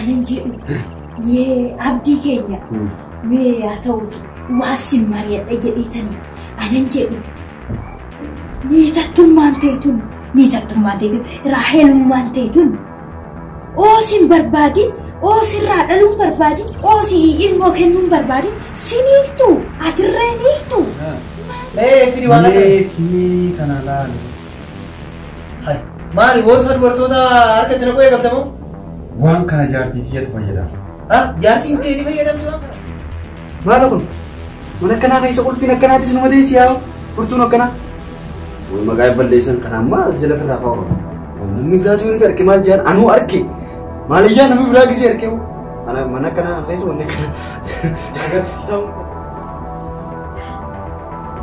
Anan jedhu yee abdii keenya mee haa ta'uuti waa sin mari'adha jedheetanii anan jedhu niitattummaan ta'e tun niitattummaan ta'e tun raahelummaan ta'e tun oo sin barbaadin oo sirraa dhaluun barbaadin oo si ilmoo kennuun barbaadin siniiftu atirree niiftu. Ee fidi waan akka. Meetii kana laali. Hai maali boorsaa dubartoota harkatti naquu eegaltamoo? Waan kana jaartii tiyyatu fayyadama. Ha jaartiin ta'e ni fayyadamti waan kana. Maala kun? Mana akkanaa keessa qulfiin akkanaatis numa teessi yaa furtuun akkanaa. Way maqaa balleessan kana amma jala firraa kaa'u. Namni biraatu yoo arge maal jedhan anuu arge. Maaliyyaa namni biraa gisee arge. Mana mana akkanaa keessa wanni akkanaa.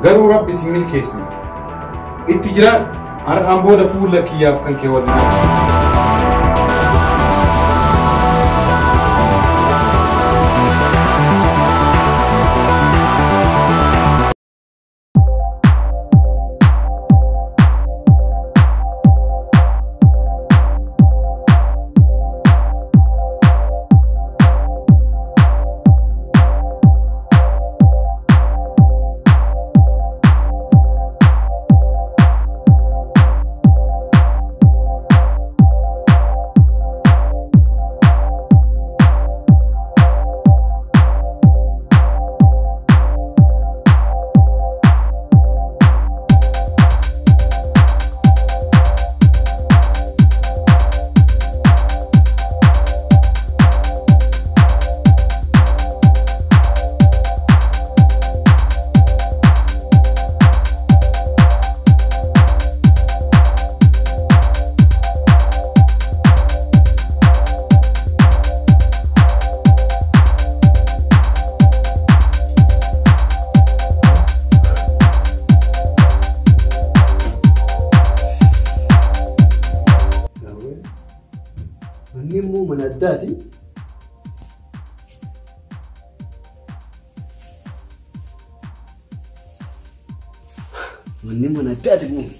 Garuu Rabbi si milkeessi. Itti jiraan har'aan booda fuula kiyyaaf kan kee waliin. Manni immoo mana addaati. Manni mana addaati immoo.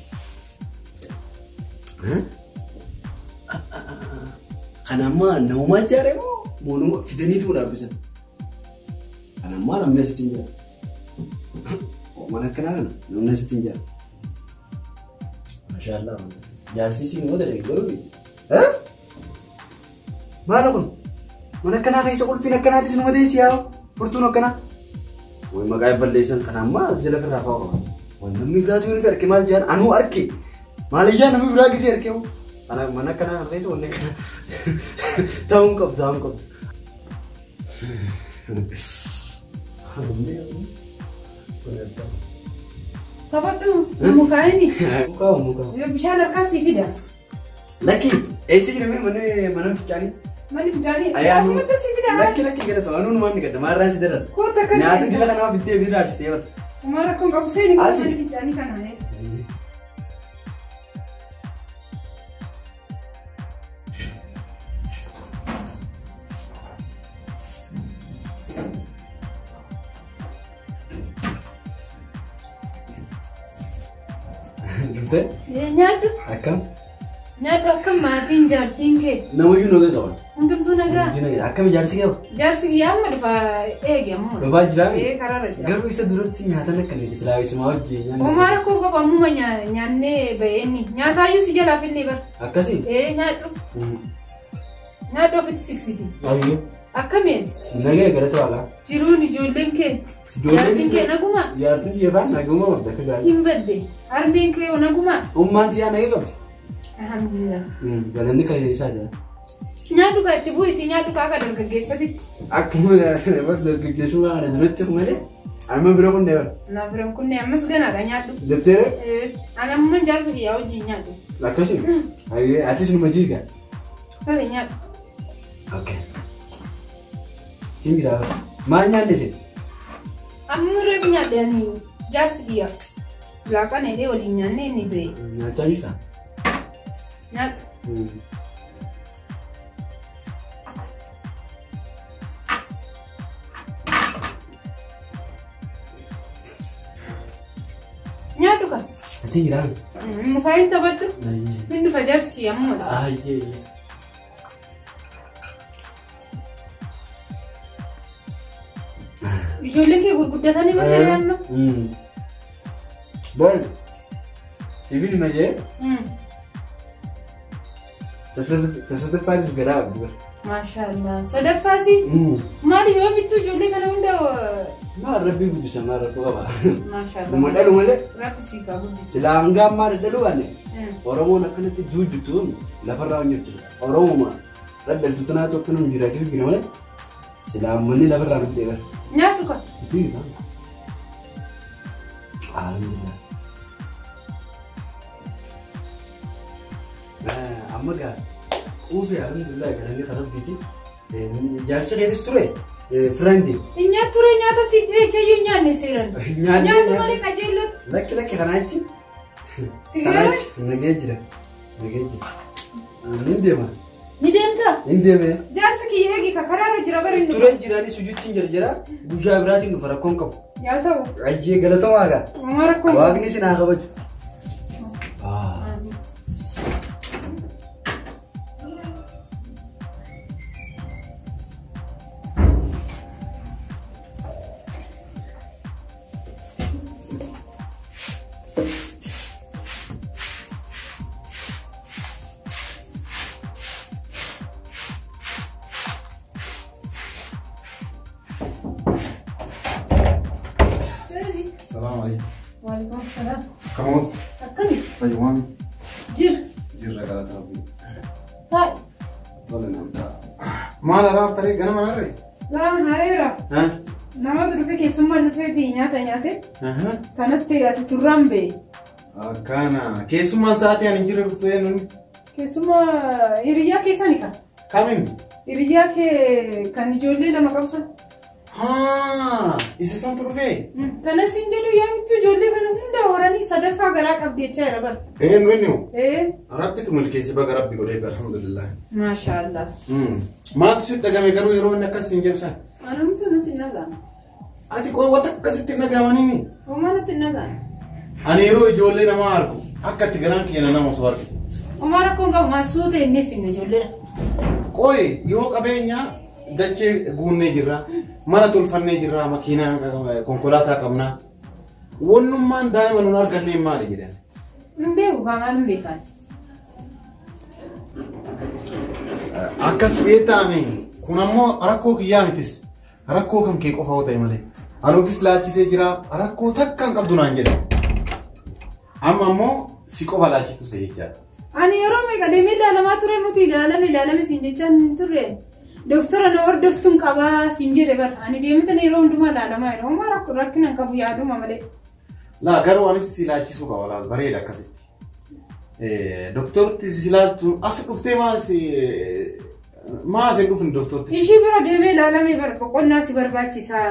Kana ammaa namumaa ijaare moo moonuma fidaniitu dhaabbisan? Kana ammaa namni asitti hin jaaru. Mana akkanaa kana namni asitti hin jaaru. Maashaallah. Jaarsi siin moo dalage garuu? Maala kun? Mana akkanaa keessa qulfiin akkanaatis numa teessi yaa furtuun akkanaa. Way maqaa balleessan kana ammaa jala firraa kaa'u. Way namni biraatu yoo arge maal jedhan anuu arge. Maaliyyaa namni biraa gisee arge. Mana mana akkanaa keessa wanni akkanaa ta'uu hin qabdu ta'uu hin qabdu. Taphadhu mukaayini. Mukaa mukaa. Bishaan harkaa sii fida. Lakki eessa jira mee mana mana fincaanii? Manni fincaanii Ayyaa, asumatti sii fida. Lakki lakki galata anuun waan ni gadda maarraan si darara. Kootta akka Nyaata dila kanaaf bittee biraa arsitee bata. Uma rakkoon qabu seeni Asi. manni fincaanii kana. Dhuftee Nyaadhu akkam? nyaadhu akkam maatiin jaartiin kee Namayyuu nagaa qaban. hundumtuu nagaa. Akkam ijaarsi kee? Jaarsi kiyyaa amma dhufa eege ammoo. Dhufaa jiraa? Ee karaarra jira. Garuu isa duratti nyaatan akka inni islaamisumaa wajjin nyaanni. Homaa rakkoo qabu ammuma nyaannee baheenni nyaataayyuu si jalaa finne bara. Akkasii? Ee nyaadhu nyaadhu ofitti siqsiti. Ayyoo. Akkamiiti? Nagaa galata waaqaa. Jiruun ijoolleen kee jaartiin kee naguma Jaartiin kee faan naguma qabdi akka gaarii. hin badde harmeen kee hoo naguma. Ummaan tiyyaa nagaa qabdi. Alhamdulillah. Galanni kan isaa jira. Nyaadhu kaa itti bu'iitii nyaadhu kaa akka dargaggeessatitti. Akkuma bas dargaggeessummaa kana duratti malee amma bira kun deeman. Na biran kunne ammas ganaadha nyaadhu. Jettee Ani amman jaarsa kiyyaa wajjin nyaadhu. akkasii? Atis numa jiiga. Tole nyaadhu. Okay. Siin jira. Maal nyaanne isin? Amma reefu nyaadhe ani jaarsi kiyya. Laaqana hidhee waliin nyaannee inni ba'e. Nyaachaa jirtaa? Nyaadhu. Nyaadhu ka. Ati jira. Mukaan taphadhu. Inni dhufa jaarsi kiyya ammoo. Ayyee. Ijoolleen kee gurguddatanii malee amma. Bon. Sibiil malee. Tasaffaatis garaa abdii. Maashaallah. Sadaffaasi. Maali yoo bittu ijoollee kana hunda. Maal rabbii guddisa maal rakkoo qaba. Maashaallah. Dhuma dhalu malee. Rabbi sii kaa guddisa. Silaa hanga ammaa dhadhaluu baanne. Oromoon akkanatti juujjutuun lafarraa hojjetu. Oromuma dhadhaltu tanaatu akkanuma jiraachisu jira malee. Silaa manni lafarraa nutti eegala. Nyaadhu ka. Alhamdulillah. Amma gaa quufi alhamdulillah galanii karabbiiti. Jaarsi keetis ture firandi. Nyaata ture nyaata si eechayyuu nyaanne seeran. Nyaata malee qajeellotti. Lakki lakki kanaa jechi. Sigaara? Nagee jira. Nagee jira. Ni deema. Ni deemtaa? Ni deeme. Jaarsi kiyya eegi ka karaarra jira bari inni. Ture jiraanii sujuutti jira jira guyyaa biraatiin dhufa rakkoon qabu. Yaa ta'u. Ajjee galatomaa gaa. Uumaa rakkoon qabu. Waaqni si naa kabaju. Salaam alaikum. Waalaikum salaam. Kamoos. Akkami? Fayyumaan. Jira. Jirra galata rabbii. Taa'e. Tola namtaa. Maal araar taree ganama narree? Lama hareera. Namatu dhufe keessummaan dhufeeti nyaata nyaate. Kanatti ati turraan ba'e. Akkana. Keessummaan sa'aatii ani hin jirre dhuftu eenyuun? Keessummaa hiriyyaa keessani kan. Kamiin? Hiriyyaa kee kan ijoollee lama qabsan. Haa, isa santu dhufee? Kanas hin jedhu yaa mittu ijoollee kana hunda horanii sadaffaa garaa qabdi jechaa jira bara. Eenyu inni? Ee. Rabbitu milkeessi baga rabbi godheef alhamdulillah. Maashaallah. Maaltu si dhagame garuu yeroo inni akkas hin jedhu sana? Anumtu natti hin dhaga'amu. Ati qoy wanta akkasitti hin dhaga'amanii? Homaa natti hin dhaga'amu. Ani yeroo ijoollee namaa argu akka itti garaan keenya nama osoo argu. Homaa rakkoon qabu maa suuta inni finne ijoolleedha. Qoy yoo qabeenya dachee guunnee jirra. Mana tolfannee jirra makiinaa konkolaataa qabna. Wannummaan daa'ima nun arganne maali jedhan? Hin beeku kaa maal hin beekan? Akkas beektaame kun ammoo rakkoo kiyyaa mitis. Rakkoo kan kee qofa yoo ta'e malee. Anuufis laachisee jira rakkoo takka hin qabdu naan jedhe. Amma ammoo si qofa laachisu si jechaadha. Ani yeroo meeqa deemee ilaalamaa ture muti ilaalame ilaalame siin jechaan turre. Doktora na hordoftuun qabaa siin jedhe bara. Ani deemee yeroo hundumaa ilaalamaa jira. Homaa rakkina hin qabu yaaduma malee. Laa garuu anis si laachisuu qaba laal bareeda akkasitti. Doktorti si ilaaltu as dhuftee maas hin dhufne doktorti. Ishii bira deemee ilaalamee bara boqonnaa si barbaachisaa.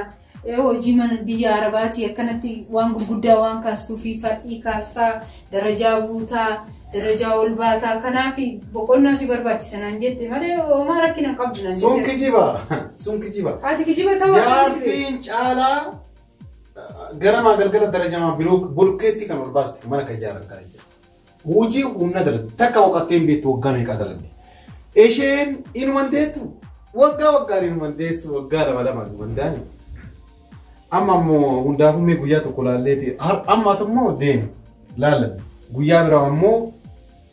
Hojii mana biyya Arabaatii akkanatti waan gurguddaa waan kaastuu fi fadhii kaastaa darajaa buutaa darajaa ol baataa kanaaf boqonnaa si barbaachisa naan jette malee homaa rakkina hin qabdu naan jette. Sun kijiba sun kijiba. Ati kijiba ta'uu Jaartiin caalaa ganamaa galgala darajamaa bolokkeetti kan ol baaste mana kan ijaaran kana jira. Hojii humna dalagdi takka boqottee hin beektu waggaa meeqa dalagdi. Isheen inuman deettu waggaa waggaan inuman deessu waggaa lama lama inuman daani. Amma ammoo hundaafuu mee guyyaa tokko laalleeti amma ati immoo deemi laalladhu guyyaa biraa ammoo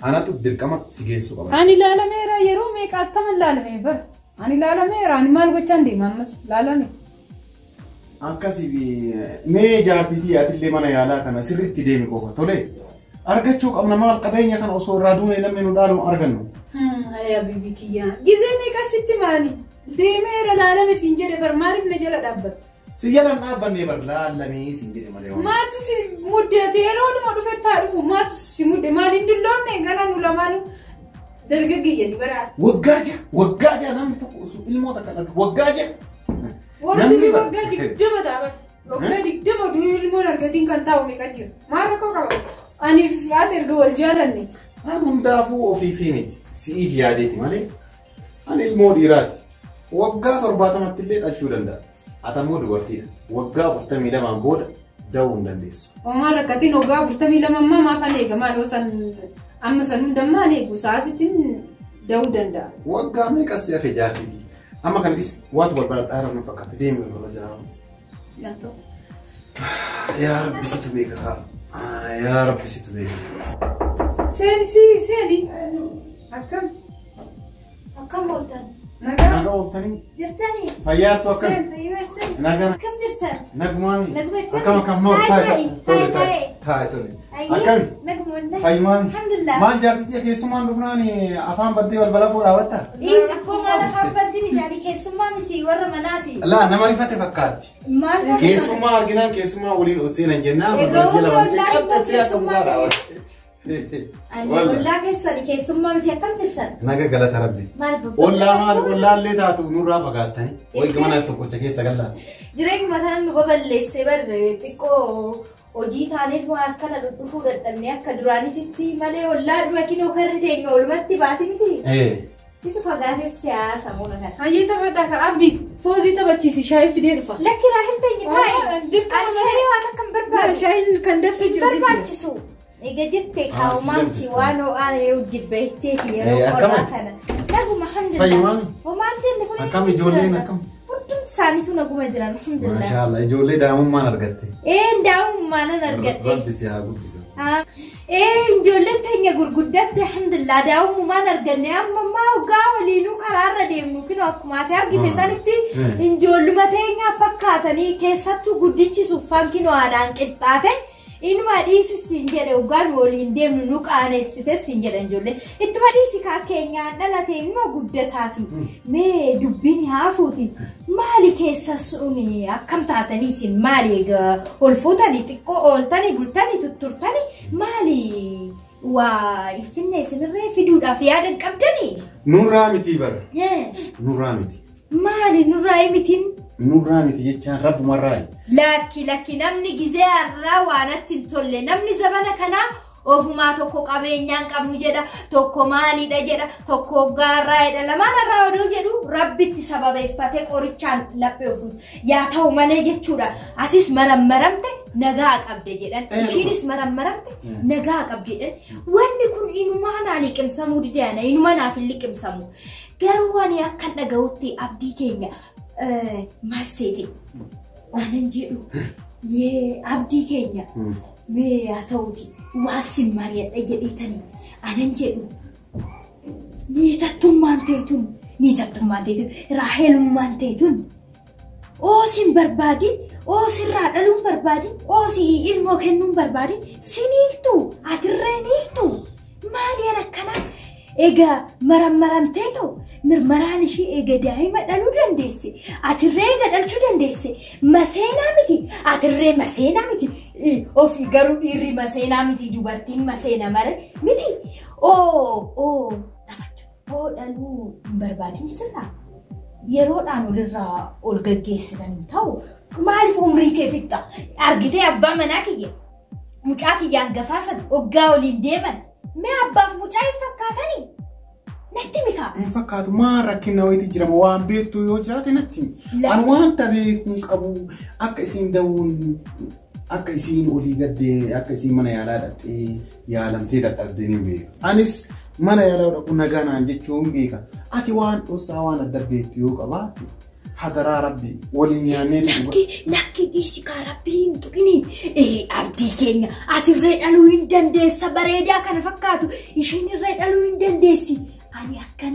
anatu dirqama si geessuu qaba. Ani ilaalameera yeroo meeqa attaman ilaalame bara. Ani ilaalameera ani maal gochaan deema ammas ilaalame. Akkasii mee jaartiitii atillee mana yaalaa kana sirriitti deemi qofa tole argachuu qabna maal qabeenya kana osoo irraa duune namni nu dhaalu argannu. Ayyaa bibi kiyyaa gizee meeqa sitti maali deemeera ilaalame siin jedhe bar maaliif na jala dhaabbatta? Si jalaan dhaabbannee bar laallamee siin jedhe malee waan. Maaltu si muddate yeroo dhuma dhufe taa dhufu maaltu si mudde maaliin dulloomne gara nu lamaanuu dargaggeeyyan bara. Waggaa ja'a namni tokko osoo ilmoo takka dhalatu waggaa ja'a. Warri durii waggaa 20 ta'a bara. Waggaa 20 durii ilmoon argatiin kan taa'u meeqa jira. Maal rakkoo qaba? Ani ati erga wal jaalanne. Waan hundaafuu ofiifii miti si'iif yaadeeti malee ani ilmoo dhiiraati. Waggaa 70tti illee dhalchuu danda'a. Ati ammoo dubartiidha. Waggaa 42 booda da'uu hin dandeessu. Homaa rakkatiin waggaa 42 ammaa maaf ani eega maal san amma san hundammaa ani eegu sa'aasittiin da'uu danda'a. Waggaa meeqas si hafe jaartiitii? Amma kana dhis waatu barbaada dhaara nu fakkaata deemi barbaada jala. Galatoom. Yaa Rabbi situ beeka kaa. Yaa Rabbi situ beeka. Seeni si seeni. Akkam? Akkam ooltan? Nagaa? Nagaa ooltanii? Jirtanii? Fayyaartu akkam? Fayyartanii? Nagaa. Akkam jirtan? Nagumaami. Naguma jirtanii? Akkam akkam noor Taayi, taayi taayi, tole taayi. taayi tole. Ayyee, Akkam? Naguma wallah. Fayyumaami. Alhamdulillah. Maal jaartichi keessumaan dhufnaan afaan baddee balbala fuudhaa wattaa? Dhiis akkoo maal afaan bantiin ijaanii keessummaa miti warra manaati. Laa nama rifate fakkaatti. Maal warra Keessummaa arginaan keessummaa waliin ol seenan jennaan Egaa balbala jala warri bantee ollaa immoo qaxxattee akka keessummaa mukaa dhaawwatte. Ani ollaa keessani keessummaa miti akkam jirtan? Naga galata rabbi. Maal Ollaa maal ollaallee taatu nurraa fagaattanii wayi gamana tokkocha keessa gallaa. Jireenya mataa nu baballeessee barre xiqqoo hojii taaneef waan akkana dhudhufuu dadhabne akka duraanititti malee ollaadhuma kinoo karri teenya olumatti baati miti. Situ fagaatee siyaasa muuna kana. Hayyee taphadhaa ka Abdii foozii taphachiisi shaayii fidee dhufa. Lakki Raahel teenya taa'i. Dirqama Ani shaayii waan akka hin barbaadu. Shaayiin kan dafee Hin jiru siif fida. barbaachisu. Egaa jette kaa'umaan fi waan ho'aan jibbeetteeti yeroo Eh, akkam qorraa ati? kana. Naguma alhamdulillah. Fayyumaami? Homaan jenne kun Akkam ijoolleen akkam? Hundumti isaaniitu naguma jiran alhamdulillah. Maashaallah ijoollee daa'imummaan argatte. Ee daa'imummaa nan argadhe. Rabbi si haa guddisu. Ee ijoolleen teenya gurguddatte alhamdulillah daa'imummaan arganne amma ammaa hoggaa waliinuu karaarra deemnu kinoo akkuma ati argite sanitti ijoolluma teenyaa fakkaatanii keessattuu guddichi suffaan kinoo aanaan qixxaate inuma dhiisi siin jedhe hoggaan waliin deemnu nu qaaneessite siin jedhan ijoolleen ittuma dhiisi kaa keenyaan dhalate inuma guddataati mee dubbiin haafuuti maali keessa sun akkam taatanii isin maali egaa ol fuutanii xiqqoo ooltanii bultanii tutturtanii maali waa ilfinne isinirree fiduudhaaf yaada hin qabdanii? Nurraa miti bara. Nurraa miti. Maali nurraa mitiin? Nurraa miti jechaan rabbumarraa. Lakki lakki namni gizee har'aa waan natti hin tolle namni zabana kanaa ofumaa tokko qabeenyaan qabnu jedha tokko maaliidha jedha tokko gaarraa jedha lamaan irraa oduu jedhu rabbitti sababeeffatee qorichaan laphee of yaa ta'u malee jechuudha atis marammaramte nagaa qabde jedhan ishiinis marammaramte nagaa qabde jedhan wanni kun inumaa naa liqimsamuu didaana inuma naaf hin liqimsamu garuu ani akkan dhaga'utti abdii keenya maal seete waanan jedhu yee abdii keenya mee haa ta'uti waa sin mari'adha jedheetanii anan jedhu niitattummaan ta'etun niitattummaan ta'etun raahelummaan ta'etun oo sin barbaadin oo sirraa dhaluun barbaadin oo si ilmoo kennuun barbaadin siniiftu atirree niiftu maali an akkana egaa marammaramtee ta'u mirmaraan ishii eega daa'ima dhaluu dandeesse atirree eega dhalchuu dandeesse maseenaa miti atirree maseenaa miti ofii garuu dhiirri maseenaa miti dubartiin maseena mare miti oo oo dhafachuu oo dhaluu hin barbaadin sirraa yeroodhaan olirraa ol gaggeessitan hin ta'u maaliif umrii kee fixxa argitee abbaa manaa kiyya mucaa kiyyaan gafaasan hoggaa waliin deeman mee abbaaf mucaa hin fakkaatanii natti mikaa. Hin fakkaatu maal rakkina wayiitii jirama waan beektu yoo jiraate natti himi. Ani wanta beekuun qabu akka isiin da'uun akka isiin olii gaddee akka isiin mana yaalaa dhaqxee yaalamtee dadhabdee ni beeka. Anis mana yaalaa dhaqu nagaa naan jechuun beeka. Ati waan dhoksaa waan adda beektu yoo qabaatte hadaraa rabbi waliin nyaannee dhuga. Lakki lakki dhiisi kaa rabbii hin tuqini. Abdii keenya ati irree dhaluu hin dandeessa bareedaa kana fakkaatu ishiin irree dhaluu hin dandeessi. Ani akkan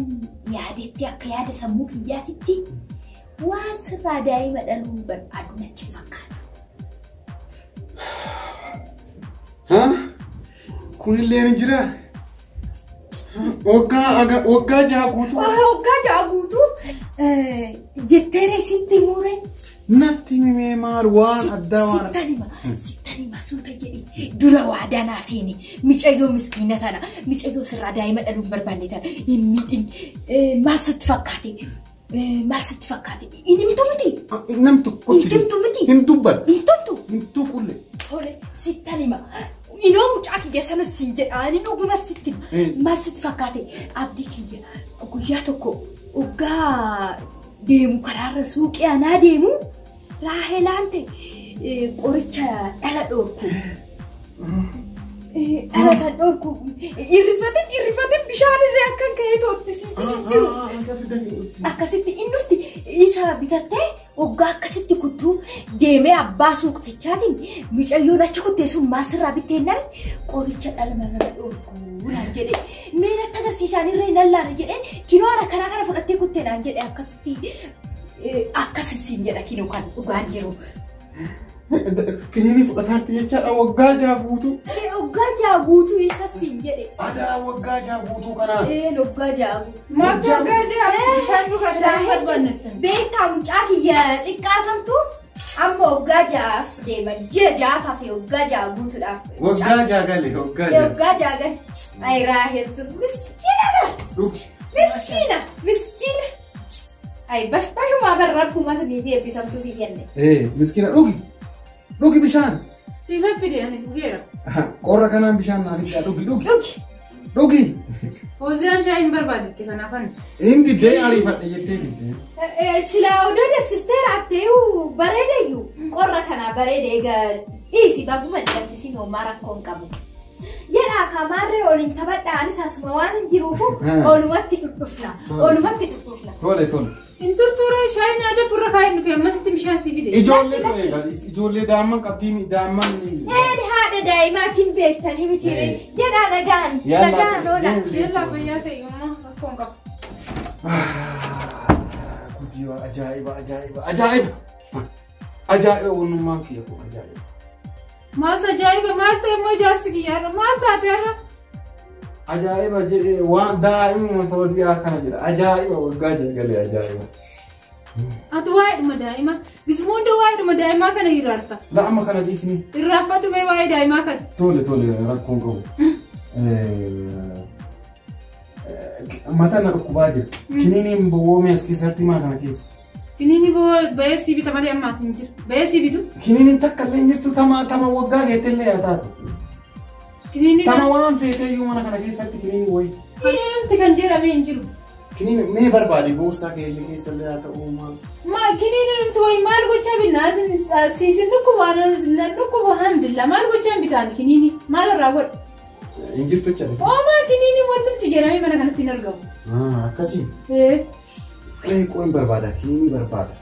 yaadetti akka yaada sammuu kiyyaatitti waan sirraa daa'ima dhaluu barbaadu natti fakkaatu. Kunillee ni jira. Waggaa jaha guutuu. Waggaa jaha guutuu jetteera isitti muureen. Natti himee maal waan addaa waan. Sittan hima sittan hima suuta jedhi dura waadaa naa seeni micayyoo miskiina tana micayyoo sirraa daa'ima dhaluu hin barbaanne tana hin miidhin maal sitti fakkaate maal sitti fakkaate hin himtu miti. Nam tokkotti. Hin himtu miti. Hin dubbadhu. Hin tumtu. Hin tuqulle. Tole sittan hima. Inoo mucaa kiyya sana siin jedha ani dhuguma sitti hima. Maal sitti fakkaate abdii kiyya guyyaa tokko hoggaa deemu karaarra suuqii anaa deemu Raahelaan ta'e qoricha dhala dhorku. Dhala kan dhorku irrifatin irrifatin bishaan irree akkan ka'ee tootti siif hin jiru. Akkasitti inni dhufti isa bitattee Waggaa akkasitti kuttuu deemee abbaa suuqtichaatiin mucayyoon achi kuttee sun maasirraa bitteennaan qoricha dhala nama dhorkuu naan jedhe. Mee natti agarsiisaan irra hin allaane jedhee kinoo ana karaa kana fudhattee kuttee naan jedhe akkasitti akkasisiin jedha kinoo kan dhugaan jiru. Kiniinii fudhataatti jechaadha waggaa 6 guutuu. Waggaa 6 guutuu isa siin jedhe. Adaa waggaa 6 guutuu kanaa. Waggaa 6 guutuu. Maaltu waggaa 6 bishaan dhugaa bishaan barbaannettan. Beektaa mucaa kiyya xiqqaa santu amma waggaa 6 deeman ji'a 6 hafe waggaa 6 guutuudhaaf. Waggaa 6 gale waggaa 6. Waggaa 6 gale. Ay Raahel miskiina bar. Dhugi. Miskiina miskiina. Ay bashbashuma bar rabbuma sanii deebisamtu si kenne. Miskiina dhugi. Dhugi bishaan. Siifan fide ani dhugeera. Qorra kanaan bishaan naaf hidhaa dhugi dhugi. Dhugi. Dhugi. Fooziyaan shaayii hin barbaadetti kanaafan. Inni diddee ariifadhe jettee diddee. Silaa odoo danfistee raatteeyyuu bareedayyuu qorra kanaa bareeda egaa dhiisi baguma danfisiin homaa rakkoo hin qabu. Jedhaa kamaarree waliin taphadhaa anis asuma waan hin jiruufu olumatti dhudhufna. Olumatti dhudhufna. Tole tole. In turtuura shaayiin aadaa furra kaayee dhufe ammasitti bishaan si fide. Ijoollee ture ijoollee daa'imman qabdii daa'imman. Haadha daa'imaatiin beektanii miti jedhaa nagaan nagaan oola. Yallaa fayyaa ta'e yommuu rakkoo hin qabu. Guddiyoo ajaa'iba ajaa'iba ajaa'iba ajaa'iba wannummaan kiyya kun ajaa'iba. Maaltu ajaa'iba maal ta'e immoo jaarsi kiyyaarra maal taate har'a? Ajaa'iba jedhee waan daa'imuma fooziyaa kana jedha ajaa'iba waggaa 6 galee ajaa'iba. Ati waa'eedhuma daa'ima gismuunda waa'eedhuma daa'imaa kana hiraarta. La amma kana dhiisni. Irraanfadhu mee waa'ee daa'imaa kana. Tole tole rakkoon qabu. Mataa na dhukkubaa jira. Kiniiniin bowwoomee as keessatti maa kana keessa. Kiniinii ba'ee sii bita malee ammaas hin jiru. Ba'ee sii bitu. Kiniiniin takka illee hin jirtu tama tama waggaa geette illee haa taatu. Kiniinii. Tama waan feeteeyyuu mana kana keessatti kiniinii wayi. Kiniinumti kan jedhamee hin jiru. Kiniini mee barbaade boorsaa kee illee keessa illee haa ta'u maal. Ma kiniinumti wayi maal gochaa binna siisin dhukkuba nan dhukkuba alhamdulillah maal gochaa bitaan kiniinii maal irraa godhe. Hin jirtu jechaadha. Oomaa kiniinii wanti jedhamee mana kanatti hin argamu. Akkasii. Qoon barbaada kiniinii barbaada.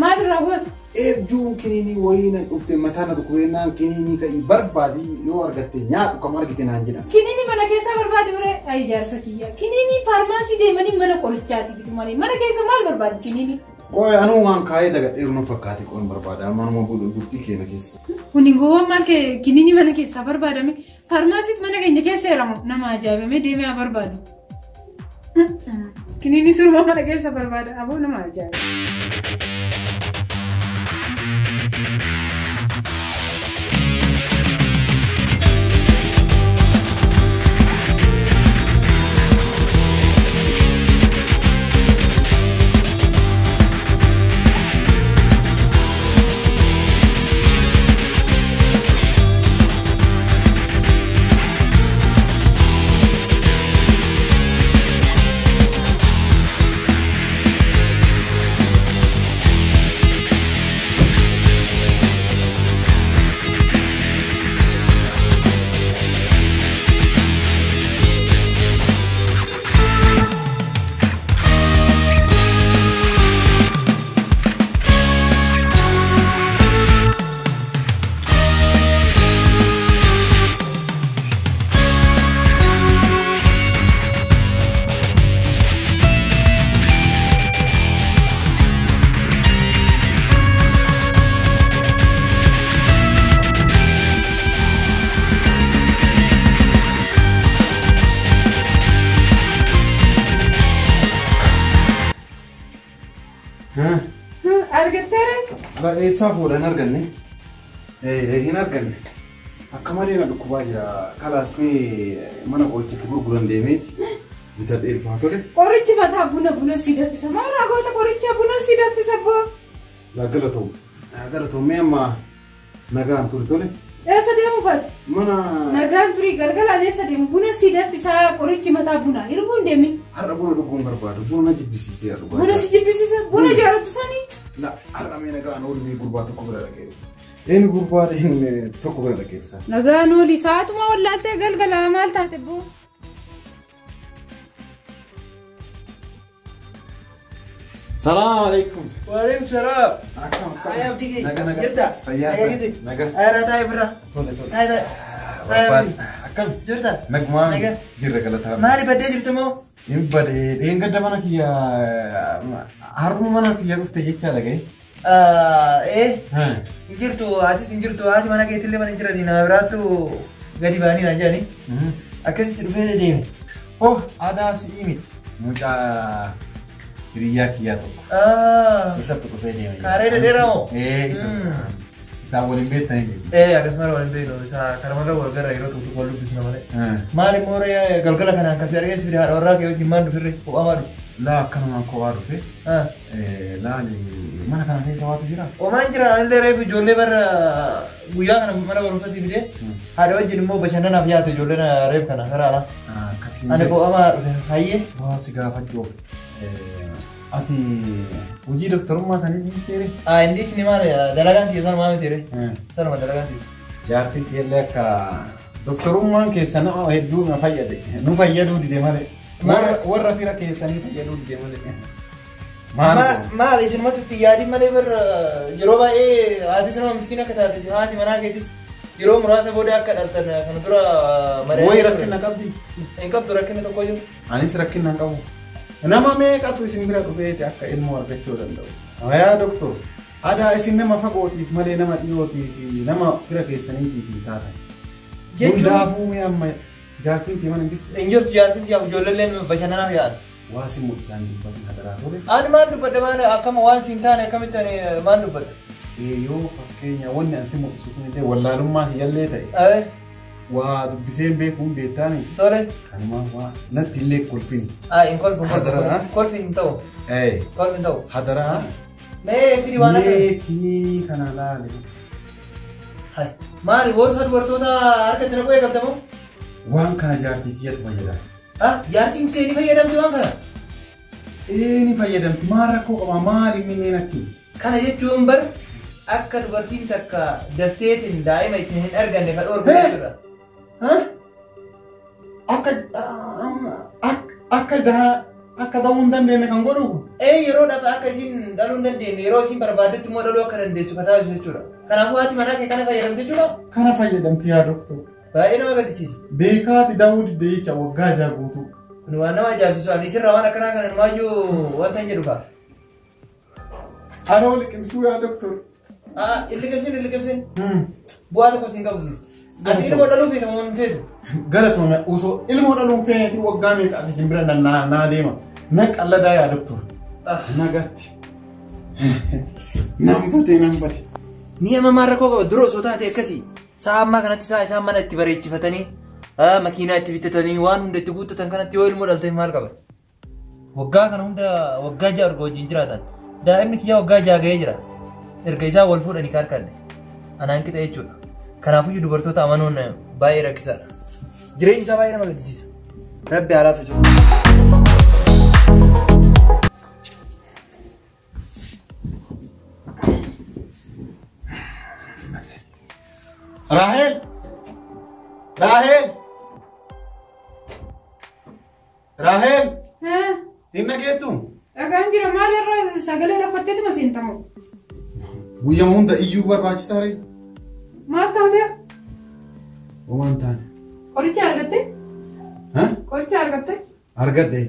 Maal irraa goote? Eebjuun kiniinii wayii nan dhufte mataa na dhukkubeenaan kiniinii ka'ii barbaadi yoo argatte nyaadhu kam argite naan jedhan. Kiniinii mana keessaa barbaadi ure ayi jaarsa kiyya. Kiniinii faarmaasii deemanii mana qorichaati bitu malee mana keessa maal barbaadu kiniinii? Qoy anuu waan kaayee dagadheeru na fakkaate qoon barbaada manuma bultii keenya keessa. Kuni gowwaan maal kiniinii mana keessaa barbaadame faarmaasiitti mana keenya keessa heeramu nama ajaa'ibame deemee haa barbaadu. Kiniinii surma mana keessa barbaada aboo nama ajaa'iba. Eessaa fuudhan arganne? Hin arganne. Akka malee na dhukkubaa jira. Kalaas mee mana qorichatti gurguran deemeeti bitadhee dhufaa tole. Qorichi mataa buna si danfisa. Maal goota qoricha buna si danfisa boo? Galatoom. Galatoom mee amma nagaan turi tole. Eessa deemu faati? Mana. Nagaan turi galgalaan eessa deemu? Buna si danfisa qorichi mataa buna. Hirbuun hin deemin. Har'a buna dhuguun barbaadu. Buna na jibbisiiseera dhugaa. Buna si jibbisiisa? Buna jaallattu sanii? La har'a mee nagaan oolmee gurbaa tokko bira dhaqee dhufa. Inni gurbaa tokko bira dhaqee dhufa. Nagaan oolii sa'aatuma wallaaltee galgala maal taate boo? Salaam alaikum. Waalaikum salaam. Akkam akkam. Ay Abdii kee. Naga naga. Jirta? Fayyaa. Naga jirti? Naga. Ayyaara taa'ee birra. Tole tole. Taa'ee taa'ee. Taa'ee Barbaad. Abdii. Akkam. Jirta? Nagumaa Naga. jirra galataa. Maali baddee jirtu moo? Hin bade dheengadda mana kiyya har'uma mana kiyya dhufte jechaadha gahe. Ee hin jirtu hatis hin jirtu haati mana keetillee mana hin jirani nama biraattu gadi ba'anii naan jedhani. Akkasitti dhufee deeme. Oh aadaa si'ii miti. Mucaa hiriyyaa kiyyaa tokko. Isatti dhufee deeme. Kaaree dhedheeraa moo? Ee isa. Isaan waliin beektanii geessi. Ee akkasumas waliin beeknu isa karamarra wal garra yeroo tokko wal dubbisna malee. Maal immoo ree galgala kanaan kasi argee si haadha warraa kee wajjin maal dhufirre kophaa maa dhufe? Laa akkanumaan kophaa dhufe. Laali mana kana keessa waatu jira? Omaan jira anillee reefu ijoollee bara guyyaa kana mana barumsaatti fidee haadha wajjin immoo bashannanaaf yaate ijoolleen reef kana karaa alaa. Akkasiin. Ani kophaa maa dhufe hayyee. Waa si gaafachuuf. Ati hojii doktorummaa sanii dhiisteere? Inni isin maal dalagaan tiyya sanumaa miti ree? Sanuma dalagaan tiyya. Jaartiin tiyyallee akka doktorummaan keessa nama hedduu na fayyade. Nu fayyaduu dide malee. Warra fira keessanii fayyaduu dide malee. Maal isinumatu itti yaadin malee barra yeroo baay'ee haati sinuma miskiina akka taate haati manaa keetis yeroo muraasa booda akka dhaltan kana dura mari'aa. Wayi rakkina qabdi? Hin qabdu rakkina tokko iyyuu. Anis rakkina hin qabu. Nama meeqatu isin bira dhufeeti akka ilmoo argachuu danda'u. Yaa doktor, aadaa isin nama fagootiif malee nama dhiyootiif nama fira keessaniitiif hin taatan. Hundaafuu mee amma jaartiin tee mana hin jirtu? Hin jirtu jaartiin tiyyaaf ijoolleen bashannanaaf yaa'an. Waa si mul'isaan dubbatan hadaraa ture. Ani maal dubbadha maal akkama waan siin taane akkamitti ani maal dubbadha? Yoo fakkeenya wanni ani si mul'isu kun illee wallaalummaa kiyyallee ta'e. Waa dubbiseen beekuun beektaani. Tole. Kanuma waa natti illee kolfini. Hin kolfu. Hadaraa. Kolfi hin ta'u. Kolfi hin ta'u. Hadaraa. Mee fidi waan akka. Mee kinii kana laale. Maali gorsa dubartoota harkatti naquu eegaltamoo? Waan kana jaartii kiyyatu fayyada. Jaartiin kee ni fayyadamti waan kana? Ee ni fayyadamti. Maal rakkoo qaba? Maal inni inni natti? Kana jechuun bar akka dubartiin takka dafteetiin daa'ima ittiin hin arganne kan dhoorgu jechuudha. Akka da'uu hin dandeenye kan godhu? Ee yeroodhaaf akka isin dhaluu hin dandeenye yeroo isin barbaaddetti immoo dhaluu akka dandeessu kan taasisu jechuudha. Kanaafuu haati manaa kee kana fayyadamti jechuudha? Kana fayyadamti yaa doktor. Baay'ee nama gaddisiisa. Beekaati da'uu didde jecha waggaa ja'a guutuu. Kun waan nama ajaa'ibsiisu ani sirra waan akkanaa kana numaayyuu wanta hin jedhu kaa. Anoo liqimsuu yaa doktor. Hin liqimsin. Bu'aa tokko siin qabu siin. Ati ilmoo dhaluu feeta moo hin feetu? Galatoome osoo ilmoo dhaluu feeti waggaa meeqaaf isin bira naa deema. Na qalladaa yaa doktor. Nagaatti. Nan bate. Ni amma maal rakkoo qaba dura osoo taate akkasii. Sa'a ammaa kanatti sa'a isaan mana itti bareechifatanii makiinaa itti bitatanii waan hunda itti guuttatan kanatti yoo ilmoo dhaltee maal qaba? Waggaa kana hunda waggaa ja'a erga wajjin jiraatan. Daa'imni kiyyaa waggaa ja'a ga'ee jira. Erga isaa wal fuudhanii kaarkanne. Anaan qixa jechuudha. Kanaafiyyuu dubartoota amanuun baay'ee rakkisaadha. Jireenyi isaa baay'ee nama gaddisiisa. Rabbi haa laaffisu. Rahel! Rahel! Rahel! Hin dhageettu? Dhagaan jira maal irraa sagalee dhokfatteetuma siin ta'u. Guyyaa hunda iyyuu barbaachisaa ree? Maal taate? Homaan taane. Qoricha argatte? Qoricha argatte? Argadhe.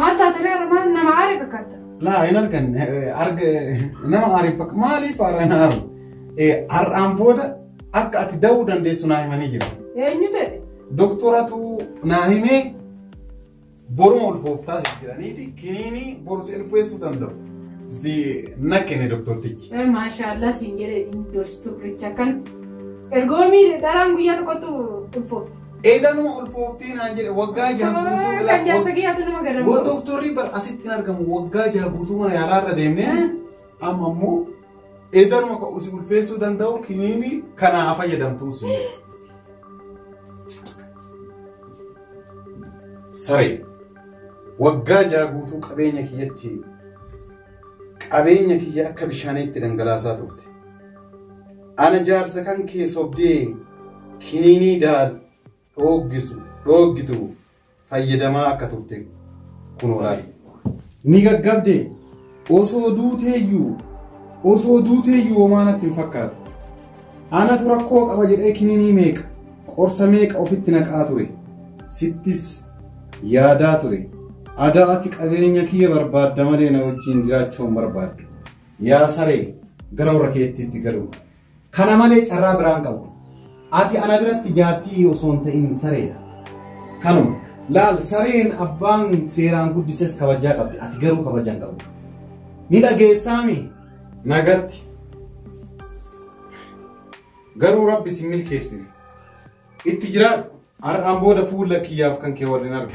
Maal taate ree maal nama aaree fakkaata? Laa hin arganne nama aaree fakkaata maaliif aara na aaru? Har'aan booda akka ati da'uu dandeessu naa himanii jira. Eenyu ta'e? Doktoratu naa himee boruma ulfooftaas jiraniiti kiniinii boru si ulfeessuu danda'u. Si nakkene doktortichi. Maashaallah siin jedhee dorsituu qoricha akkanatti. Ergoomii dhalaan guyyaa tokkotu ulfoofti. Eedanuma ulfooftii naan jedhe waggaa jaha guutuu. Kan jaarsa kiyyaatu nama garramu. Doktorri bar asitti hin argamu waggaa jaha guutuu mana yaalaarra deemnee amma immoo eedanuma si ulfeessuu danda'u kiniinii kanaa fayyadamtuu si. Saree waggaa jaha guutuu qabeenya kiyyatti qabeenya kiyya akka bishaaniitti dhangalaasaa turte. Ana jaarsa kan kee sobdee kiniinii dhooggitu fayyadamaa akka turte kun olaali. Ni gaggabdee Osoo duuteeyyuu osoo duuteeyyuu homaa natti hin fakkaatu. Anatu rakkoo qaba jedhee kininii meeqa qorsa meeqa ofitti naqaa ture. Sittis yaadaa ture. Adaa ati qabeenya kiyya barbaadda malee na wajjin jiraachuu hin barbaaddu. Yaa saree gara warra keettiitti galu. Kana malee carraa biraan qabu. Ati ana biratti jaartii osoo hin ta'in sareedha. Kanuma laal sareen abbaan seeraan guddises kabajaa qabdi. Ati garuu kabajaa hin qabdu. Ni dhageessaami nagatti. Garuu rabbi si milkeessine. Itti jiraadhu. Har'aan booda fuula kiyyaaf kan kee waliin argu.